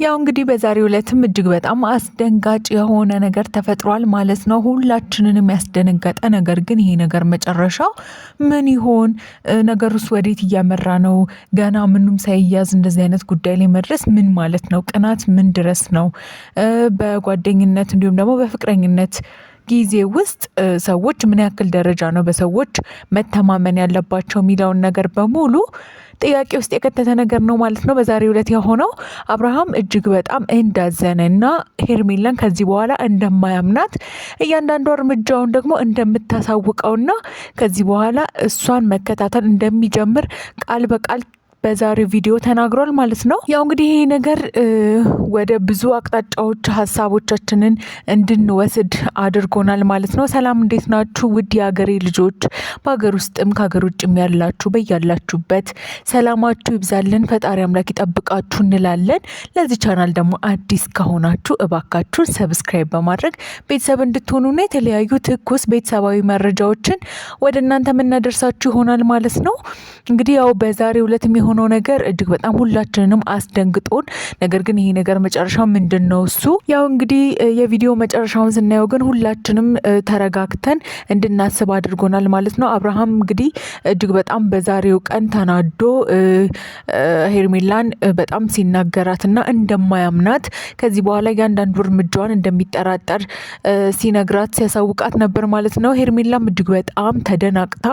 ያው እንግዲህ በዛሬው ዕለትም እጅግ በጣም አስደንጋጭ የሆነ ነገር ተፈጥሯል ማለት ነው። ሁላችንንም ያስደነገጠ ነገር ግን ይሄ ነገር መጨረሻው ምን ይሆን? ነገሩስ ወዴት እያመራ ነው? ገና ምኑም ሳይያዝ እንደዚህ አይነት ጉዳይ ላይ መድረስ ምን ማለት ነው? ቅናት ምን ድረስ ነው? በጓደኝነት እንዲሁም ደግሞ በፍቅረኝነት ጊዜ ውስጥ ሰዎች ምን ያክል ደረጃ ነው በሰዎች መተማመን ያለባቸው የሚለውን ነገር በሙሉ ጥያቄ ውስጥ የከተተ ነገር ነው ማለት ነው። በዛሬው ዕለት የሆነው አብርሃም እጅግ በጣም እንዳዘነና ሄርሜላን ከዚህ በኋላ እንደማያምናት እያንዳንዷ እርምጃውን ደግሞ እንደምታሳውቀውና ከዚህ በኋላ እሷን መከታተል እንደሚጀምር ቃል በቃል በዛሬው ቪዲዮ ተናግሯል ማለት ነው። ያው እንግዲህ ይሄ ነገር ወደ ብዙ አቅጣጫዎች ሀሳቦቻችንን እንድንወስድ አድርጎናል ማለት ነው። ሰላም እንዴት ናችሁ? ውድ የሀገሬ ልጆች በሀገር ውስጥም ከሀገር ውጭም ያላችሁ በያላችሁበት ሰላማችሁ ይብዛልን፣ ፈጣሪ አምላክ ይጠብቃችሁ እንላለን። ለዚህ ቻናል ደግሞ አዲስ ከሆናችሁ እባካችሁ subscribe በማድረግ ቤተሰብ እንድትሆኑና የተለያዩ ትኩስ ቤተሰባዊ መረጃዎችን ወደ እናንተ የምናደርሳችሁ ይሆናል ማለት ነው። እንግዲህ ያው በዛሬው ዕለት የሆነው ነገር እጅግ በጣም ሁላችንንም አስደንግጦን፣ ነገር ግን ይሄ ነገር መጨረሻው ምንድን ነው? እሱ ያው እንግዲህ የቪዲዮ መጨረሻውን ስናየው ግን ሁላችንም ተረጋግተን እንድናስብ አድርጎናል ማለት ነው። አብርሃም እንግዲህ እጅግ በጣም በዛሬው ቀን ተናዶ ሄርሜላን በጣም ሲናገራትና እንደማያምናት ከዚህ በኋላ እያንዳንዱ እርምጃዋን እንደሚጠራጠር ሲነግራት ሲያሳውቃት ነበር ማለት ነው። ሄርሜላም እጅግ በጣም ተደናቅታ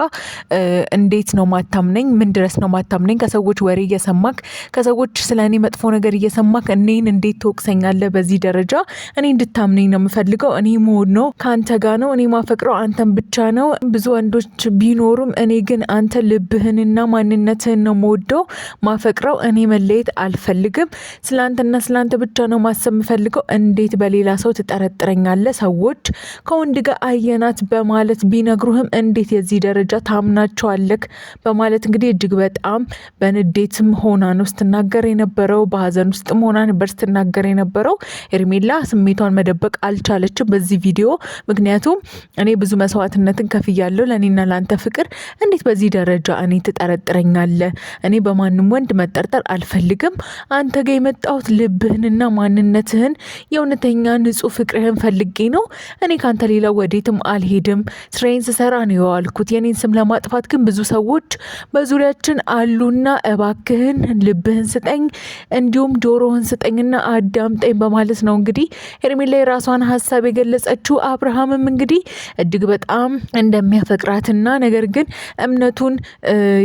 እንዴት ነው ማታምነኝ? ምን ድረስ ነው ማታምነኝ? ከሰዎች ወሬ እየሰማክ ከሰዎች ስለ እኔ መጥፎ ነገር እየሰማክ እኔን እንዴት ትወቅሰኛለህ? በዚህ ደረጃ እኔ እንድታምነኝ ነው የምፈልገው። እኔ መሆን ነው ከአንተ ጋር ነው እኔ ማፈቅረው አንተን ብቻ ነው። ብዙ ወንዶች ቢኖሩም እኔ ግን አንተ ልብህንና ማንነትህን ነው መወደው ማፈቅረው። እኔ መለየት አልፈልግም። ስለ አንተና ስለ አንተ ብቻ ነው ማሰብ የምፈልገው። እንዴት በሌላ ሰው ትጠረጥረኛለህ? ሰዎች ከወንድ ጋር አየናት በማለት ቢነግሩህም እንዴት የዚህ ደረጃ ታምናቸዋለክ? በማለት እንግዲህ እጅግ በጣም በንዴትም ሆና ነው ስትናገር የነበረው፣ በሀዘን ውስጥም ሆና ነበር ስትናገር የነበረው። ሄርሜላ ስሜቷን መደበቅ አልቻለችም በዚህ ቪዲዮ። ምክንያቱም እኔ ብዙ መስዋዕትነትን ከፍያለሁ ለእኔና ለአንተ ፍቅር፣ እንዴት በዚህ ደረጃ እኔ ትጠረጥረኛለህ? እኔ በማንም ወንድ መጠርጠር አልፈልግም። አንተ ጋ የመጣሁት ልብህንና ማንነትህን የእውነተኛ ንጹህ ፍቅርህን ፈልጌ ነው። እኔ ከአንተ ሌላ ወዴትም አልሄድም። ስራዬን ስሰራ ነው የዋልኩት። የኔን ስም ለማጥፋት ግን ብዙ ሰዎች በዙሪያችን አሉና እባክህን ልብህን ስጠኝ፣ እንዲሁም ጆሮህን ስጠኝና አዳምጠኝ በማለት ነው እንግዲህ ሄርሜላ የራሷን ሀሳብ የገለጸችው። አብርሃምም እንግዲህ እጅግ በጣም እንደሚያፈቅራትና ነገር ግን እምነቱን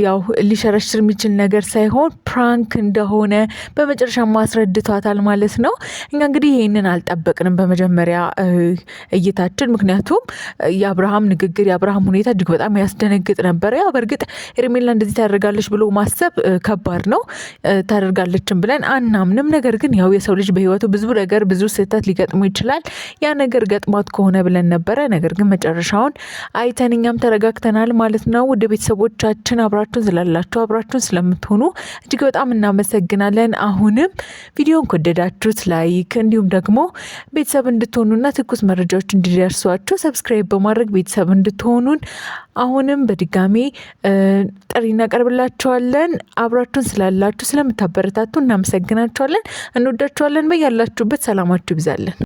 ያው ሊሸረሽር የሚችል ነገር ሳይሆን prank እንደሆነ በመጨረሻ ማስረድቷታል ማለት ነው። እኛ እንግዲህ ይህንን አልጠበቅንም በመጀመሪያ እይታችን፣ ምክንያቱም የአብርሃም ንግግር የአብርሃም ሁኔታ እጅግ በጣም ያስደነግጥ ነበረ። ያው በእርግጥ ሄርሜላ እንደዚህ ታደርጋለች ብሎ ማሰብ ከባድ ነው። ታደርጋለችን ብለን አናምንም። ነገር ግን ያው የሰው ልጅ በህይወቱ ብዙ ነገር ብዙ ስህተት ሊገጥሙ ይችላል። ያ ነገር ገጥሟት ከሆነ ብለን ነበረ። ነገር ግን መጨረሻውን አይተን እኛም ተረጋግተናል ማለት ነው። ውድ ቤተሰቦቻችን አብራችሁን ስላላችሁ አብራችሁን ስለምትሆኑ እጅግ በጣም እናመሰግናለን። አሁንም ቪዲዮን ከወደዳችሁት like፣ እንዲሁም ደግሞ ቤተሰብ እንድትሆኑና ትኩስ መረጃዎች እንዲደርሷችሁ subscribe በማድረግ ቤተሰብ እንድትሆኑን አሁንም በድጋሚ ጥሪ እናቀርብላችኋለን። አብራችሁን ስላላችሁ ስለምታበረታቱ እናመሰግናችኋለን። እንወዳችኋለን። በያላችሁበት ሰላማችሁ ይብዛለን።